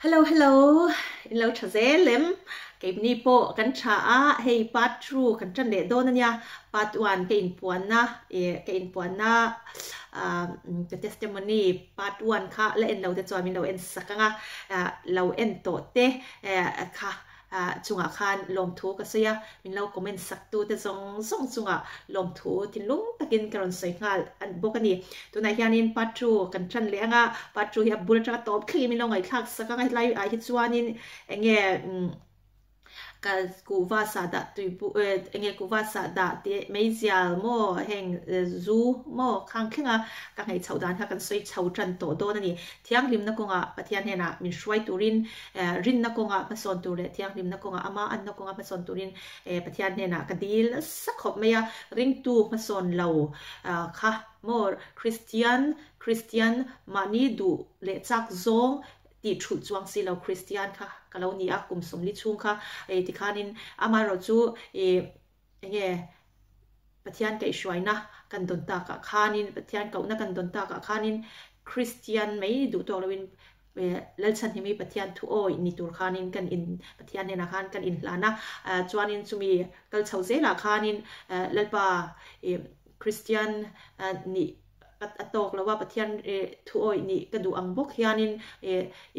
Hello hello in lo tha zel em keimni pawh kan tha a hei part two kan tan leh dawn ania part one ka inpuanna eh ka inpuanna ah ka testimony part one kha la en lo te chuan min lo en sak anga ah lo en tawh te eh kha ah chungah khan lawmthu ka sawi a, min lo comment sak tu te zawng zawng chungah lawmthu thinlung takin ka rawn sawi nghal bawk a ni. Tunah hianin part 2 kan tan leh anga, part 2 hi a bul atanga tawp thlengin min lo ngaihthlak sak anga helai ah hi chuanin enge ka kuhva sahdah tui bu enge kuhva sahdah tih meizial maw heng zu maw khang thlenga ka ngaih chhoh dan kha kan sawi chho tan tawh dawn a ni. Thianghlimna kawngah Pathian hnenah min hruai turin Rinna kawngah hmasawn tur leh thianghlimna kawngah ama anna kawnga hmasawn turin Pathian hnenah ka dil nasa khawp mai a, ringtu hmasawn lo kha maw Kristian, Kristian mahni duh leh chak zawng tih thulh chuang si lo Kristian kha ka lo ni a, kum 40 chhung kha tikhanin amaherawhchu enge Pathian kaihhruaina kan dawn takah khanin, Pathian kohna kan dawn takah khanin Kristian mai duh tawk loin Lalchhanhimi Pathian thu awih ni tur khanin kan in Pathian hnenah khan kan inhlan a, chuanin chumi kal chho zelah khanin Lalpa Kristian nih a tawk lo a, Pathian thu awih nih ka duh ang bawk hianin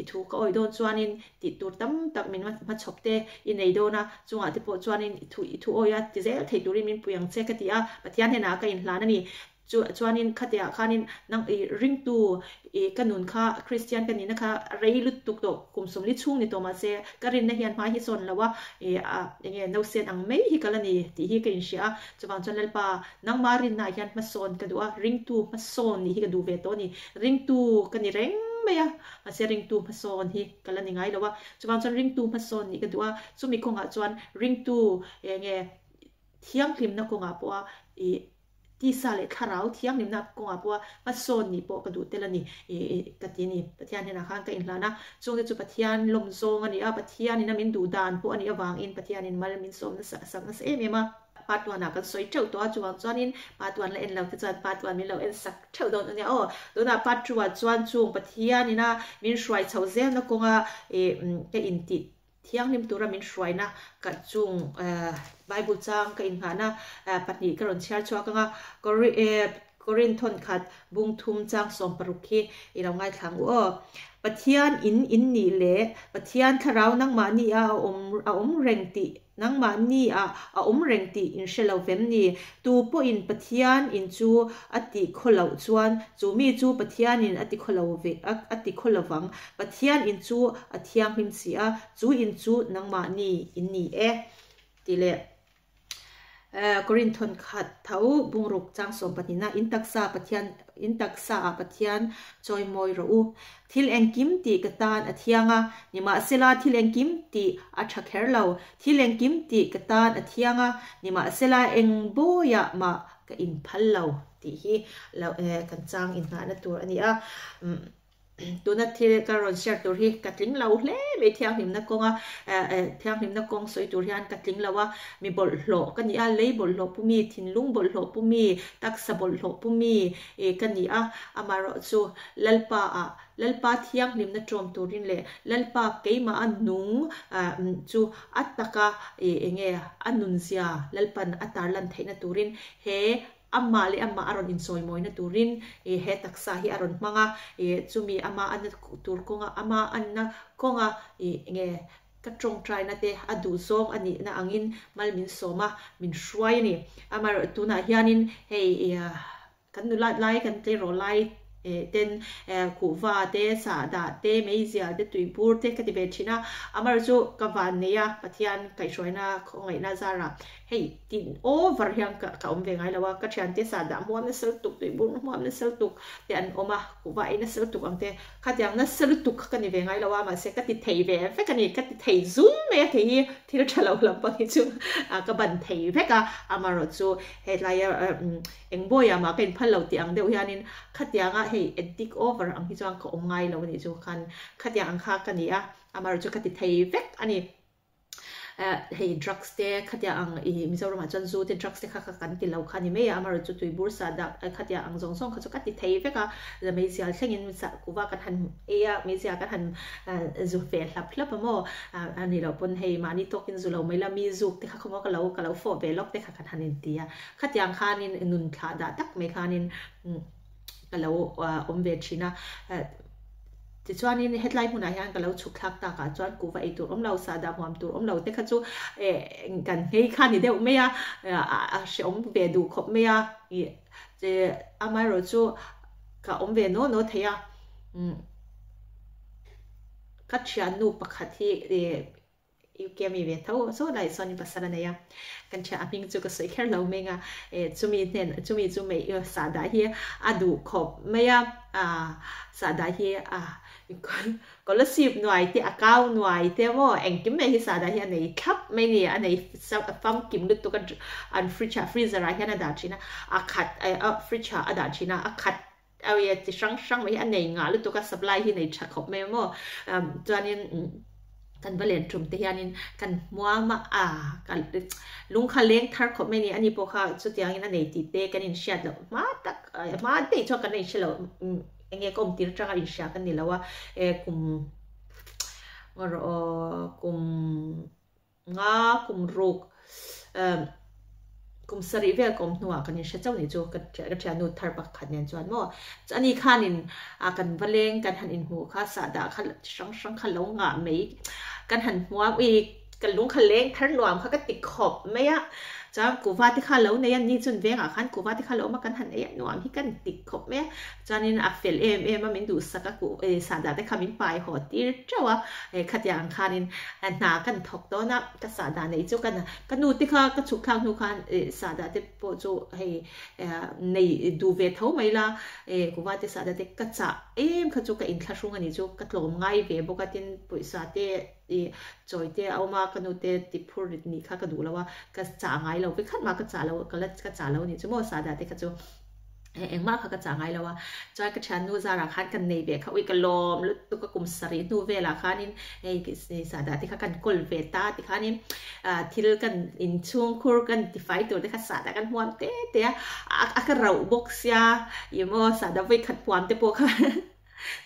i thu ka awih dawn chuanin tih tur tam tak min hmachhawp te i nei dawn a, chungah te pawh chuanin i thu i thu awih a ti zel thei turin min pui ang che ka ti a, Pathian hnenah ka inhlan a ni. Chu chuanin khatiah khanin nang i ringtu i ka nun kha Kristian ka nihna kha rei lutuk tawh kum 40 chhung ni tawh mahse ka rinna hian hma hi sawn lo a i a enge nausen ang mai hi ka la ni tih hi ka inhria a, chuvang chuan Lalpa nangma rinnaah hian hmasawn ka duh a, ringtu hmasawn nih hi ka duh ve tawh a ni, ringtu ka ni reng mai a mahse ringtu hmasawn hi ka la ni ngai lo a, chuvang chuan ringtu hmasawn nih ka duh a, chumi kawngah chuan ringtu enge thianghlimna kawngah pawha i Tisa leh thlarau thianghlimna kawngah pawha hmasawn nih pawh ka duh tel a ni ka ti a ni. Pathian hnenah khan ka inhlan a, chungte chu Pathian lawm zawng a ni a, Pathianin a min duh dan pawh a nih avangin Pathianin mal min sawm nasa a sak nasa em em a. Part one ah kan sawi teuh tawh a, chuvang chuanin part one la en lo te chuan part one min lo en sak theuh dawn a nia aw. Tunah part two ah chuan chung Pathianin a min hruai chhoh zelna kawnga ka intih Thianghlim tura min hruaina ka chung Bible chang ka inngahna pahnih ka rawn chhiar chhuak ang a, Korin thawnkhat bung thum chang 60 hi i lo ngaithla ang u aw. Pathian in in nih leh Pathian thlarau nangmahni a awm a awm reng tih nangmahni ah a awm reng tih in hre lo vem ni? Tu pawhin Pathian in chu a ti khaw loh chuan chu mi chu Pathianin a ti khaw lo ve a ti khaw lovang. Pathian in chu a thianghlim si a, chu in chu nangmahni in ni e, tih leh Korinth thawnkhat tho bungruk chang 12na in taksa Pathian in taksa ah Pathian chawimawi rawh u. Thil engkim tih ka tan a thiang a, nimahsela thil engkim tih a tha kher lo. Thil engkim tih ka tan a thiang a, nimahsela eng bawiah mah ka inphal lo tih hi lo kan chang inngahna tur a ni a. Tuna thil ka rawn share tur hi ka tling lo hle mai thianghlimna kawnga thianghlimna kawng sawi tur hian ka tling lo a, mi bawlhhlawh ka ni a, lei bawlhhlawh pu mi, thinlung bawlhhlawh pu mi, taksa bawlhhlawh pu mi ka ni a, amaherawhchu Lalpa ah Lalpa thianghlimna ṭawm turin leh Lalpa keimah a nung chu a taka enge a nunzia Lalpan a tarlan theihna turin he Amah leh amah a rawn insawimawina turin he taksa hi a rawn hmang a, chumi ama anna tur kawnga ama anna kawnga nge ka tawngtaina te a duh zawng a nihna angin mal min sawm a, min hruai a ni. Amaherawh tunah hianin hei kan nulat lai kan tleirawl lai ten kuhva te, sahdah te, meizial te, tuibur te ka ti ve thin a, amaherawh chu ka van nei a, Pathian kaihhruaina khawngaihna zarah Hei tin over hian ka ka awm ve ngai lo a, ka thiante sahdah hmuam nasa lutuk, tuibur hmuam nasa lutuk te an awm a, kuhva ei nasa lutuk ang te, khatiang nasa lutuk kha ka ni ve ngai lo a, mahse ka ti thei ve vek a ni, ka ti thei zung mai a, kei hi thil tha lo lampang hi chu ka ban thei vek a, amaherawh chu helaia eng bawiah mah ka inphal lo tih ang deuh hianin khatianga hei addict over ang hi chuan ka awm ngai lo a nih chu khan khatiang ang kha ka ni a, amaherawh chu ka ti thei vek a ni. Hei drugs te khatia ang i Mizoramah chuan zu te drugs te kha kha kan ti lo kha ni mai a, amaherawhchu chu tuibur sah dah khatia ang zawng zawng kha chu ka ti thei vek a, meizial thlengin sah kuva kan han ei a, meizial kan han zu ve hlap hlap a maw, a nih loh pawn hei mahni tawkin zu lo mai la mi zuk te kha khaw maw ka lo ka lo fawh ve lawk te kha kan han inti a, khatiang khanin nun thlah dah tak mai khanin ka lo awm ve thin a. Tichuanin hetlai hmunah hian ka lo chhuk thlak takah chuan kuhva ei tur awm lo, sahdah huam tur awm lo te kha chu kan nghei kha ni deuh mai a, a hrehawm ve duh khawp mai a, amaherawh chu ka awm ve naw naw thei a, ka thiannu pakhat hi UK a mi ve tho saw lai sawn in pasal a nei a, kan thian a hming chu ka sawi kher lo meng a, eh chumi hnen chumi chu mei sahdah hi a duh khawp mai a, ah sahdah hi ah kolasip nuai te a kau nuai te maw engkim mai hi sahdah hi a nei thlap mai ni a nei famkim lutuk a an fridge ah freezer ah hian a dah thin a, a khat fridge ah a dah thin a a khat Awi chi hrang hrang mai hi a nei ngah lutuk a, supply hi nei tha khawp mai maw. Chuanin kan va len tum te hianin kan hmuam a, a lung kha leng thar khawp mai a ni. Ani pawh kha chutiangin a nei tih te kan inhriat loh hma tak, hma daih chuan kan la inhre lo, eng nge ka awm tir atanga inhria kan ni lo a, kum kum Nga kum ruk kum sarih vel ka awm hnuah kan inhre chauh nih chu ka ka thiannu thar pakhat nen chuan maw ani khanin a kan va leng kan han inhmuh kha sahdah kha chi hrang hrang kha lo ngah mai kan han hmu a ui ka lung kha leng thar nuam kha ka ti khawp mai a chuan kuhva te kha lo nei a ni chun vengah khan kuhva te kha lo awm a kan han ei a nuam hi kan ti khawp mai a chuanin a fel em em a min duhsak a kuh sahdah te kha min pai haw tir teuh a khatiang ang khanin Hna kan thawk dawn a, ka sahdah neih chu ka ka nu te kha ka chhuk thlak hnu khan sahdah te pawh chu hei nei duh ve tho mai la, kuva te sahdah te ka chah em kha chu ka inthlahrung a nih chu, ka tlawm ngai ve bawk a, tin pawisa te chawi te a awm a, ka nu te ti phur rit nih kha ka duh lo a, ka chah ngai lo vekhat mah ka chah lo ka la ka chah lo a nih chu maw sahdah te kha chu. Engmah kha ka chah ngai lo a, chuan ka thiannu zarah khan kan nei ve kha ui ka lawm lutuk a kum sarih hnu velah khanin hei sahdah te kha kan kawl ve ta tikhanin thil kan inchhungkhur kan tifai tur te kha sahdah kan hmuam te te a, a ka rauh bawk sia ih maw sahdah vawikhat hmuam te pawh kha.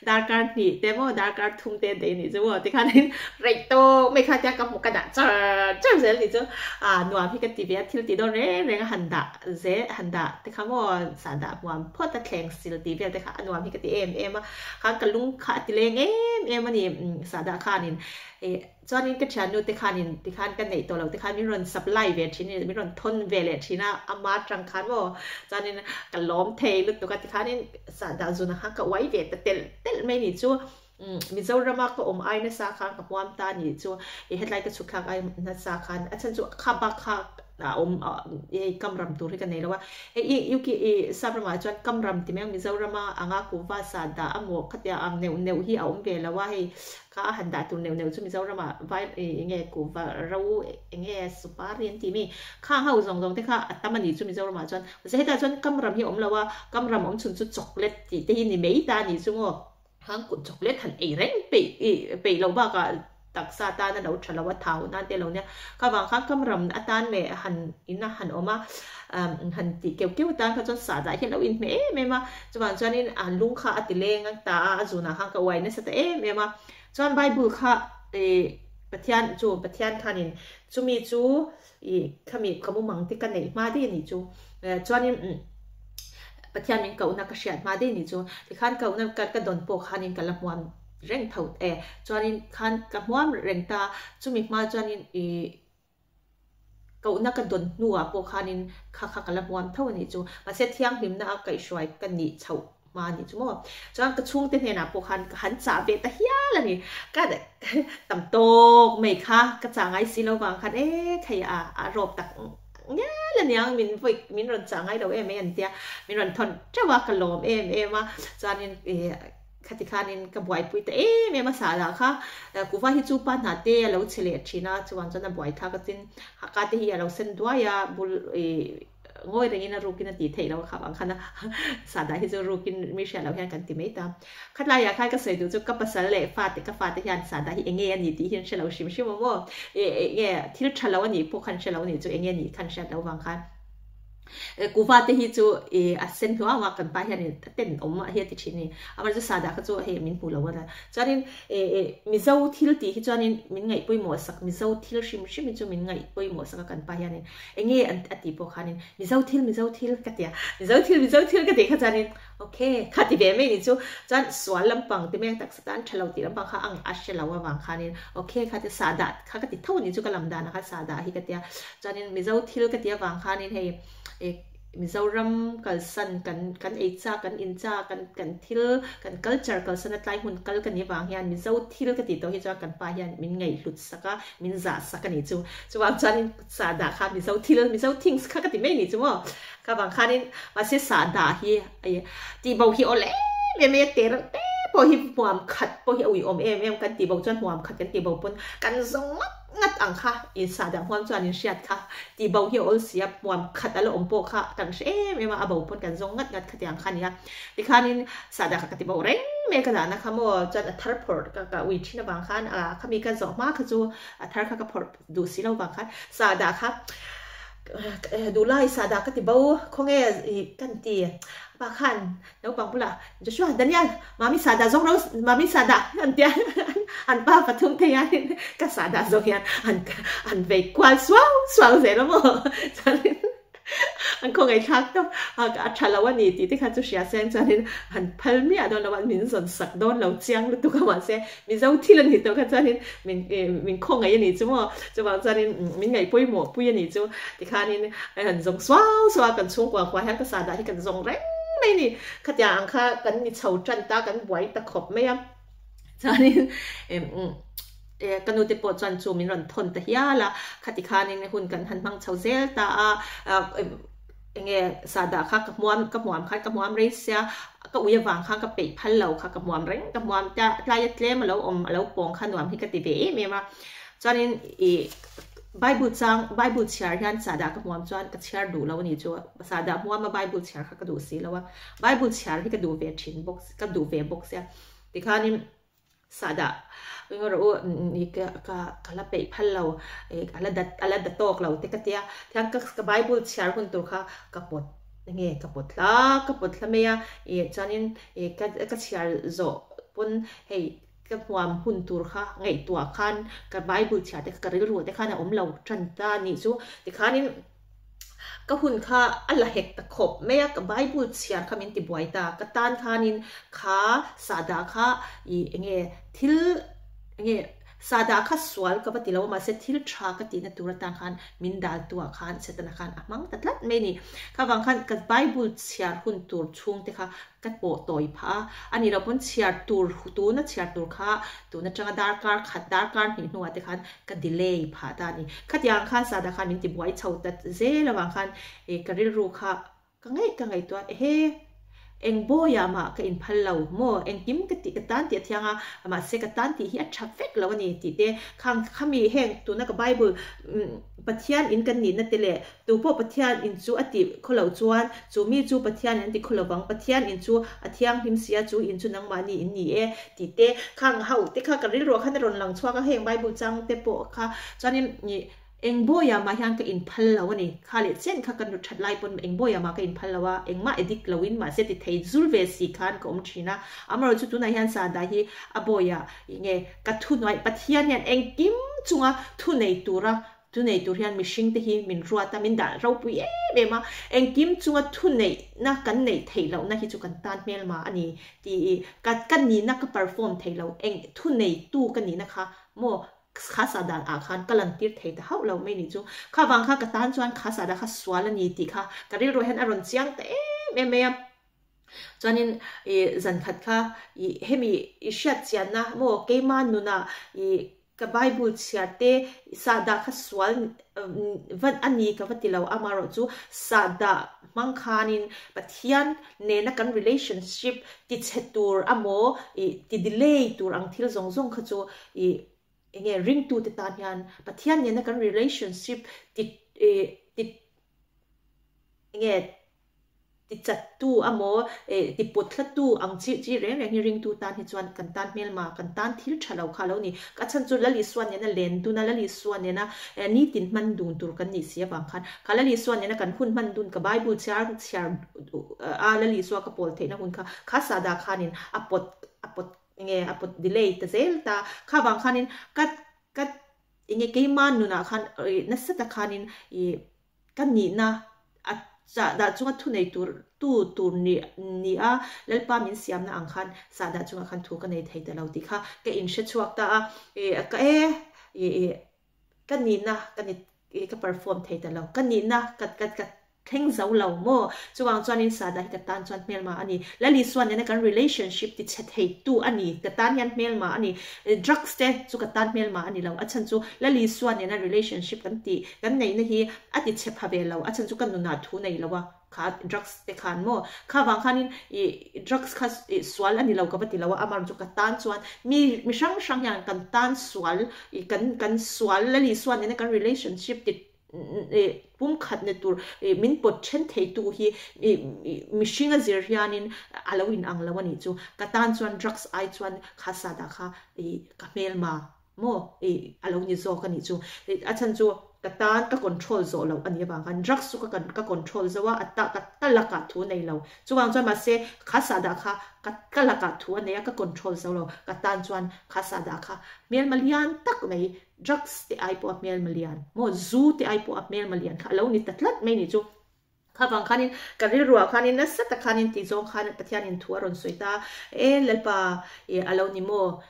Darkar hnih te maw darkar thum te daih nih chu maw tikhanin rei tawk mai kha tia ka hmu ka dah char char zel nih chu a nuam hi ka ti ve a thil tih dawn reng reng a han dah zel han dah te kha maw sah dah hmuam phawt a thleng sil tih vel te kha a nuam hi ka ti em em a khan ka lung kha a ti leng em em a ni sah dah khanin ih Chuanin ka thiannu te khanin tikhan ka neih tawh lo te khan min rawn supply ve thin a, min rawn thawn ve leh thin a, ama atang khan maw chuanin ka lawm thei lutuk a tikhanin sahdah zunah khan ka uai ve ta telh telh mai nih chu Mizorama ka awm ai nasa khan ka huam ta nih chu i hetlai ka chhuk thlak ai nasa khan a chhan chu kha bak kha a awm hei kam ram tur hi ka nei lo a, hei i UK i sap ramah chuan kam ram ti mai ang Mizorama anga kuhva sahdah amaw khatia ang neuh neuh hi a awm ve lo a hei Kha a han dah tur neuh neuh chu Mizoramah vai enge kuhva ro enge supari an tih mi khang ho zawng zawng te kha a tam a nih chu Mizoramah chuan mahse hetah chuan kam ram hi a awm lo a, kam ram awm chhun chu chocolate tih te hi ni mai ta a nih chu maw. Khang kut chocolate han ei reng peih peih loh bakah taksa tan a lo tha lo a thau nan te lo nia kha vang khan kam ram atan leh han in a han awm a han tih keuh keuh atan kha chuan sahdah hi a lo inhmeh em em a. Chuvang chuanin a lung kha a ti leng a ta a, a zunah khan ka uai nasa ta em em a. Chuan Bible kha ih Pathian chu Pathian khanin chumi chu ih khami ka mumang te ka neih hma daih a nih chu. Chuanin Pathian min kohna ka hriat hma daih a nih chu. Tikhan kohna ka ka dawn pawh khanin ka la hmuam reng tho e. Chuanin khan ka hmuam reng ta chumi hma chuanin ih Kohna ka dawn hnuah pawh khanin kha kha ka la hmuam tho a nih chu. Mahse thianghlimna a kaihhruai ka nih chhoh hma a nih chu maw. Chuan ka chhungte hnenah pawh khan ka han chah ve ta hial a ni. Ka tam tawk mai kha ka chah ngai si lo vang khan e khei a a rawp tak ngial a niang min vawi min rawn chah ngai lo em mai an tia. Min rawn thawn teuh a ka lawm em em a. Chuanin ih Khati khanin ka buaipui ta em em a sahlah kha kuhva hi chu pa hna te a lo chhe leh thin a, chuan chuan a buai thlak a tin haka te hi a lo sen duai a bul ih Ngawi rengin a rukin a tih theih loh a khap ang khan a sahdah hi chu rukin mi hriat loh hian kan ti mai ta. Khatlaiah khan ka sawi duh chu ka pasal leh fate ka fate hian sahdah hi enge a ni tih hi an hre lo hrim hrim a maw? Enge thil tha lo a nih pawh khan hre lo a nih chu enge a nih khan hriat loh vang khan. Kuva te hi chu a sen hluau a kan pa hian a ten awm hi a ti thin a ni. Amaherawhchu sahdah kha chu hei min hmu lo a nia. Chuanin Mizo thil tih hi chuanin min ngaih pawimawh sak Mizo thil hrim hrim hi chu min ngaih pawimawh sak a kan pa hianin. Enge an a tih pawh khanin Mizo thil Mizo thil ka tia Mizo thil Mizo thil ka tih kha chuanin ok kha ti ve mai ni chu chuan sual lampang ti mai taksa tan tha lo tih lampang kha ang a hre lo avang khanin ok kha ti sahdah kha ka ti tho a ni chu ka lam danah khan sahdah hi ka tia chuanin Mizo thil ka tih avang khanin hei Mizoram kalsan kan kan ei chak kan in chak kan kan thil kan culture kalsan a tlai hmun kal ka nih avang hian Mizo thil ka tih tawh hi chuan kan pa hian min ngaihhlut sak a min zah sak a nih chu chuvang chuanin sahdah kha Mizo thil Mizo things kha ka ti mai nih chu maw kha vang khanin mahse sahdah hi tih bo hi awl em em mai a te reuh te pawh hi hmuam khat pawh hi a uiawm em em kan tih bo chuan hmuam khat kan tih bo pawn kan zawng ngawt Ngat ang kha in sahdah huam chuan in hriat kha tih bo hi a awl si a, hmuam khat a la awm pawh kha kan hre em em a, a bo pawn kan zawng ngat ngat khatiang kha a ni a. Tikhanin sahdah kha ka ti bo reng mai a ka dahna kha maw chuan a thar phawrh ka ka ui thin avang khan a khami ka zawh hma kha chu a thar kha ka phawrh duh si lo vang khan sahdah kha duhlai sahdah ka ti bo khawnge ih kan ti pa khan Naupang bulah, Joshua, Daniel, Mami sahdah zawng ro, Mami sahdah an tia an pa pathum te hianin ka sahdah zawng hian an an vei kual suau suau zel a maw chuanin an khawngaihthlak tawp a tha lo a ni tih te kha chu hria seng chuanin an phal miah dawn lo a, min zawn sak dawn lo chiang lutuk a mahse Mizo thil a nih tawh kha chuanin min min khawngaih a nih chu maw chuvang chuanin min ngaih pawimawh pui a nih chu tikhanin a han zawng suau suau a kan chhungkua khua hian ka sahdah hi kan zawng reng mai a ni khatiang ang kha kan ni chho tan ta kan buai ta khawp mai a chuanin ka nu te pawh chuan chu min rawn thawn ta hial a khati khanin hun kan han hmang chho zel ta a. Enge sahdah kha ka hmuam ka hmuam khan ka hmuam rei sia ka ui avang khan ka peih phal lo kha ka hmuam reng ka hmuam ta tlai a tlem alo awm alo pawng kha nuam hi ka ti ve em em a chuanin ih bible chang bible chhiar hian sahdah ka hmuam chuan ka chhiar duh lo a ni chu sahdah hmuam a bible chhiar kha ka duh si lo a bible chhiar hi ka duh ve thin bawk ka duh ve bawk sia tikhanin Sahdah eng rawh u ka ka ka la peih phal lo eh a la dat a la da tawk lo te ka tia tiang ka ka bible chhiar hun tur kha ka pawt enge ka pawt hla ka pawt hla mai a ih chuanin ih ka ka chhiar zawh pawn hei ka hmuam hun tur kha ngaihtuah khan ka bible chhiar te kha ka rilru te khan a awm lo tan ta a nih chu tikhanin Ka hun kha a la hek ta khawp mai a, ka Bible chhiar kha min ti buai ta. Ka tan khanin kha sahdah kha ih enge thil enge sahdah kha sual ka va ti lo a, mahse thil tha ka tihna tur atan khan min dal tuah khan Setana khan a hmang ta tlat mai a ni. Kha vang khan ka Bible chhiar hun tur chhung te kha Ka pawh tawi phah a, a nih loh pawn chhiar tur tuna chhiar tur kha tun atanga darkar khat darkar hnih hnuah te khan ka delay phah ta a ni. Khatiang khan Sada khan min ti buai chho ta zel avang khan ih ka rilru kha ka ngaih ka ngaihtuah ehe eng bawiah mah ka inphal lo maw engkim ka tih ka tan tih a thiang a mahse ka tan tih hi a tha vek lo a ni tih te khang khami heng tuna ka bible Pathian in kan nihna te leh Tu pawh Pathian in chu a tih khaw loh chuan, chu mi chu Pathian in a ti khaw lovang, Pathian in chu a thianghlim sia, chu in chu nangmahni in ni e, tih te, khang hauh te kha ka rilruah khan a rawn lang chhuak a, heng Bible chang te pawh kha chuanin ih eng bawiah mah hian ka inphal lo a ni, kha leh chen kha ka nu that lai pawn eng bawiah mah ka inphal lo a, engmah addict loin mahse ti thei zul ve si khan ka awm thin a, amaherawhchu tunah hian Sada hi a bawiah ih nge ka thuhnuai Pathian hian engkim chunga thunei tura Thu nei tur hian mihring te hi min ruat a, min dah ropui em em a, engkim chunga thu neihna kan neih theih lohna hi chu kan tan hmelma a ni tih ka ka nihna ka perform thei lo, eng thu neitu ka nihna kha maw kha sahdan ah khan ka lantir thei ta hauh lo mai nih chu. Kha vang kha ka tan chuan kha sahdah kha sual a ni tih kha ka rilruah hian a rawn chiang ta em em mai a. Chuanin ih zan khat kha ih hemi i hriat chianna maw keima nunah ih ka Bible chhiar te sahdah kha sual vat a ni ka va ti lo amaherawh chu sahdah hmang khanin Pathian nena kan relationship ti chhe tur amaw ih ti delay tur ang thil zawng zawng kha chu ih enge ringtute tan hian Pathian nena kan relationship ti ih ti. Enge ti chattu amaw ti pawt hlattu ang chi chi reng reng hi ringtu tan hi chuan kan tan hmelma, kan tan thil tha lo kha a lo ni. Ka chhan chu Lal Isua nena len dun a, Lal Isua nena nitin hman dun tur kan nih si avang khan kha Lal Isua nena kan hun hman dun ka Bible chhiar chhiar a Lal Isua ka pawl theihna hun kha kha sahdah khanin a pawt a pawt enge a pawt delay ta zel ta. Kha vang khanin ka ka enge keima nunah khan nasa tak khanin ih Ka nihna a sahdah chunga thunei tur tu tur ni ni a, Lalpa min siamna ang khan sahdah chungah khan thu ka nei thei ta lo tih kha ka inhre chhuak ta a, ih ka e ih ih ka nihna ka ni ih ka perform thei ta lo, ka nihna ka ka ka thleng zo lo maw? Chuvang chuanin sahdah hi ka tan chuan hmelma a ni. Lal Isua nena kan relationship ti chhe thei tu a ni, ka tan hian hmelma a ni. Drugs te chu ka tan hmelma a ni lo, a chhan chu Lal Isua nena relationship kan tih Kan neihna hi a ti chhe pha ve lo, a chhan chu ka nunah thu nei lo a, kha drugs te khan maw, kha vang khanin ih drugs kha ih sual a ni lo ka va ti lo a, amah chu ka tan chuan mi mi hrang hrang hian kan tan sual ih kan kan sual Lal Isua nena kan relationship ti ih pumkhat ni tur ih min pawt then thei tu hi ih mihring a zir hianin a lo in ang lo a nih chu, ka tan chuan drugs ai chuan kha sada kha ih ka hmelma. Maw? Ih, a lo ni zawk a nih chu. Ih, a chhan chu ka tan ka control zawh loh a nih avang khan drugs chu ka ka control zo a, a ta ka ka lakah thu a nei lo. Chuvang chuan mahse kha sahdah kha ka ka lakah thu a nei a, ka control zo lo. Ka tan chuan kha sahdah kha hmelma lian tak mai, drugs te ai pawh a hmelma lian, maw zu te ai pawh a hmelma lian kha a lo ni ta tlat mai nih chu. Kha vang khanin ka rilruah khanin nasa tak khanin tih zawng khan Pathianin thu a rawn sawi ta e, Lalpa i a lo ni maw?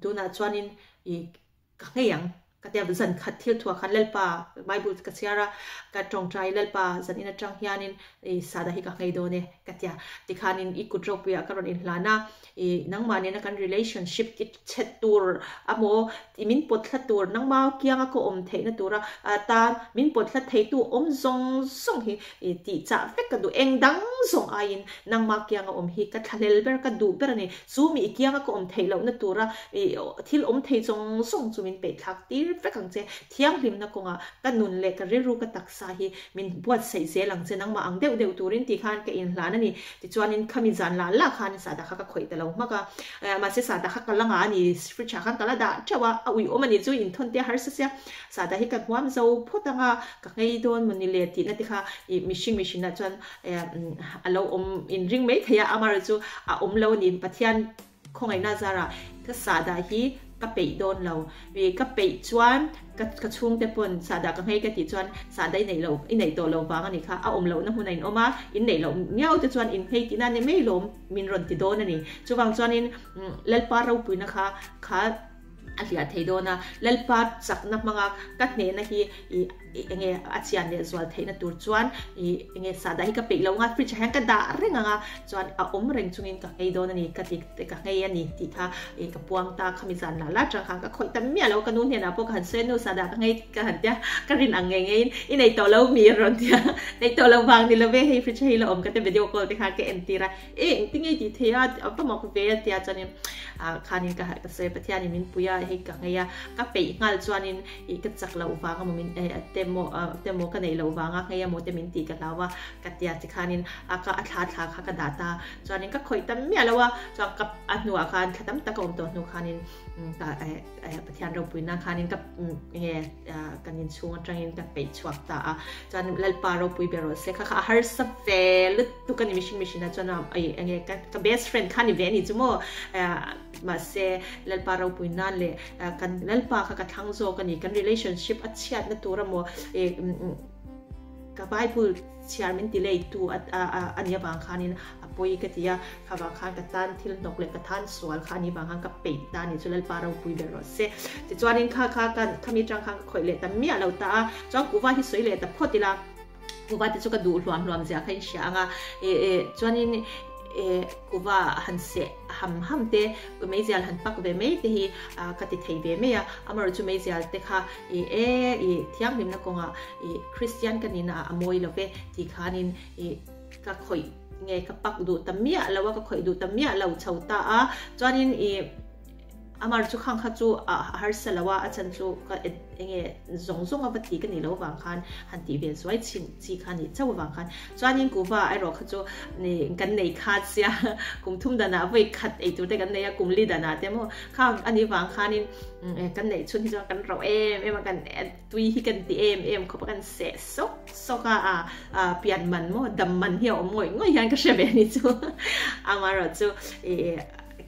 Tunah chuanin i ka nghei ang ka tia zan khat thil thuah khan Lalpa Bible ka chhiar a, ka tawngtai Lalpa zan in atang hianin i sahdah hi ka nghei dawn e ka tia. Tikhanin i kut ropuiah ka rawn inhlan a, I nangmah nena kan relationship i chhe tur amaw i min pawt hla tur nangma kianga ka awm theihna tura tan min pawt hla theitu awm zawng zawng hi i tih chah vek ka duh. Eng dang zawng aiin nangma kianga awm hi ka thlahlel ber ka duh ber a ni. Chu mi i kianga ka awm theih lohna tura i thil awm thei zawng zawng chu min peih thlak tir vek ang che. Thianghlimna kawngah ka nun leh ka rilru ka taksa hi min buatsaih zel ang che nangmah ang deuh deuh turin tih khan ka inhlan a ni. Tichuanin khami zan lah lah khan sahdah kha ka khawih ta lo hmak a, mahse sahdah kha ka la ngah a ni, fridge ah khan ka la dah teuh a, a uiawm a nih chu inthawn te a harsa sia, sahdah hi ka hmuam zo phawt ang a, ka nghei dawn mawni le tihna te kha ih mihring mihrinah chuan a lo awm inring mai thei a, amaherawhchu chu a awm lo a ni, Pathian Khawngaihna zarah ka sahdah hi ka peih dawn lo. I ka peih chuan ka ka chhungte pawn sahdah ka nghei ka tih chuan sahdah i neih loh i neih tawh lo vang a nih kha. A awm lohna hmun a in awm a, in neih loh miau te chuan in nghei tihna a ni mai lawm min rawn ti dawn a ni. Chuvang chuanin Lalpa ropuina kha kha a hliah thei dawn a, Lalpa chakna hmanga ka hnehna hi i enge a chian leh zual theihna tur chuan i enge sahdah hi ka peih lo anga fridge ah hian ka dah reng anga chuan a awm reng chungin ka nghei dawn a ni ka ti ka nghei a ni tih kha i ka puang ta khami zan lah lah tang khan ka khawih ta miah lo ka nu hnenah pawh ka han sawi a nu sahdah ka nghei ka han tia ka rin ang ngei ngeiin i nei tawh lo mi a rawn tia nei tawh lo vang ni lo ve hei fridge hei la awm ka ti video call te khan ka entir a E engtin nge tih thei a, a va mak ve a tia chuanin ah khanin ka ka sawi a Pathianin min pui a hei ka nghei a, ka peih nghal chuanin ih ka chak loh vang emaw min eh te maw ah te maw ka neih loh vanga nghei emaw te min tih ka hlau a ka tia tikhanin a ka a thla thla kha ka dah ta chuanin ka khawih tam miah lo a chuan ka a hnuah khan thla tam tak a awm tawh hnu khanin ka eh Pathian ropuina khanin ka nge kan inchhung atangin ka peih chhuak ta a chuan Lalpa ropui ber rawh se kha kha a harsa ve lutuk a ni mihring mihring ah chuan enge ka best friend kha ni ve a ni chu maw mahse Lalpa ropui nan leh kan Lalpa kha ka thlang zawk a ni kan relationship a chhiatna tur amaw ka Bible Chhiar min ti lei tu a nih avang khanin a pawi ka ti a, kha vang khan ka tan thil hnawk leh ka tan sual kha a nih vang khan ka peih ta a nih chu Lalpa ropui ber rawh se. Tichuanin kha kha ka khami atang khan ka khawih leh ta miah lo ta a, chuan kuhva hi sawi leh ta phawt ila, kuhva te chu ka duh hluam hluam zia kha in hria ang a, chuanin kuhva han seh ham ham te, meizial han pak ve mai te hi ka ti thei ve mai a, amaherawhchu chu meizial te kha i e i thianghlimna kawngah I Kristian ka nihna ah a mawi lo ve tih khanin i ka khawih nge ka pak duh ta miah lo a, ka khawih duh ta miah lo chho ta a, chuanin i Amar chu khang kha chu a harsa lo a, a chan chu ka enge zawng zawng a va ti ka nih loh avang khan han tih ve zuai chin chi kha nih chauh avang khan chuanin kuhva erawh kha chu kan nei khat sia kum thum danah vawi khat ei tur te kan nei a kum li danah te maw khang anih vang khanin kan neih chhun hi chuan kan rauh em em a kan tui hi kan ti em em khawp a kan seh sawk sawk a a pian man maw dam man hi a awm ngawih ngawih hian ka hre ve a ni chu amaherawhchu ih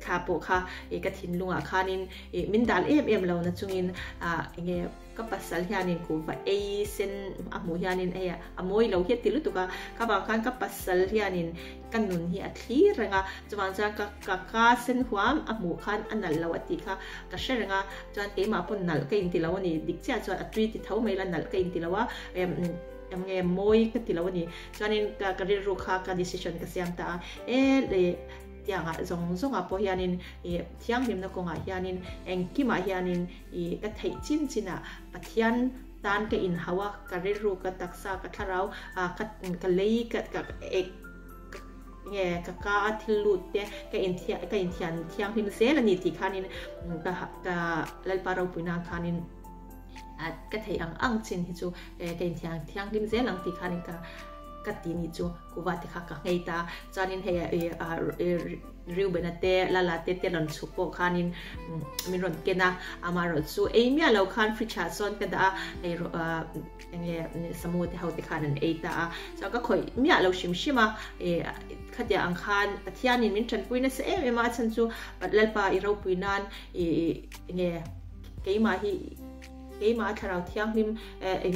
Kha pawh kha i ka thinlungah khanin i min dal em em lo na chungin ah enge ka pasal hianin kuhva ei sen a hmuh hianin hei a mawi lo hiat ti lutuk a, kha vang khan ka pasal hianin ka nun hi a thlir reng a, chuvang chuan ka ka ka sen huam a hmuh khan a nalh lo a tih kha ka hre reng a, chuan keimah pawn nalh ka inti lo a ni, dik chiah chuan a tui ti tho mai la nalh ka inti lo a, enge mawi ka ti lo a ni, chuanin ka ka rilru kha ka decision ka siam ta a, e le. Tiangah zawng zawngah pawh hianin ih thianghlimna kawngah hianin engkimah hianin ih ka theih chin chinah Pathian tan ka inhau a, ka rilru, ka taksa, ka thlarau ah ka ka lei ka ka ek nge ka ka a thil lut te ka inthian ka inthian thianghlim zel a ni tih khanin ka ka Lalpa ropuina khanin ka theih ang ang chin hi chu ka inthian thianghlim zel ang tih khanin ka ka ti ni chu kuva te kha ka nghei ta chuanin hei Reubena te Lala te te rawn chhuk pawh khanin min rawn ken a amaherawh chu ei miah lo khan fridge ah chuan ka dah a hei enge samu te ho te khan an ei ta a chuan ka khawih miah lo hrim hrim a khatia ang khan Pathianin min tanpui nasa em em a a chhan chu Lalpa i ropui nan enge keimah hi Keimah Thlarau Thianghlim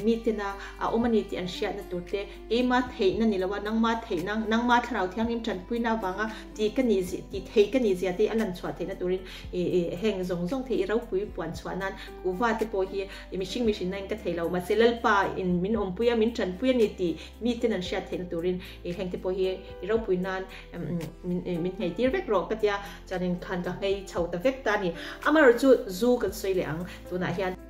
mitena a awm a ni tih an hriatna tur te, keimah theihna ni loa nangmah theihna, nangmah Thlarau Thianghlim tanpuina avanga ti ka nih zia, ti thei ka nih zia te a lan chhuah theihna turin heng zawng zawng thei i ropui puan chhuah nan kuhva te pawh hi mihring mihrinna in ka thei lo, mahse Lalpa in min awmpui a, min tanpui a ni tih miten an hriat theihna turin heng te pawh hi i ropui nan min nghei tir vek rawh ka tia, chuanin khan ka nghei chho ta vek ta a ni. Amaherawhchu zu kan sawi leh ang tunah hian.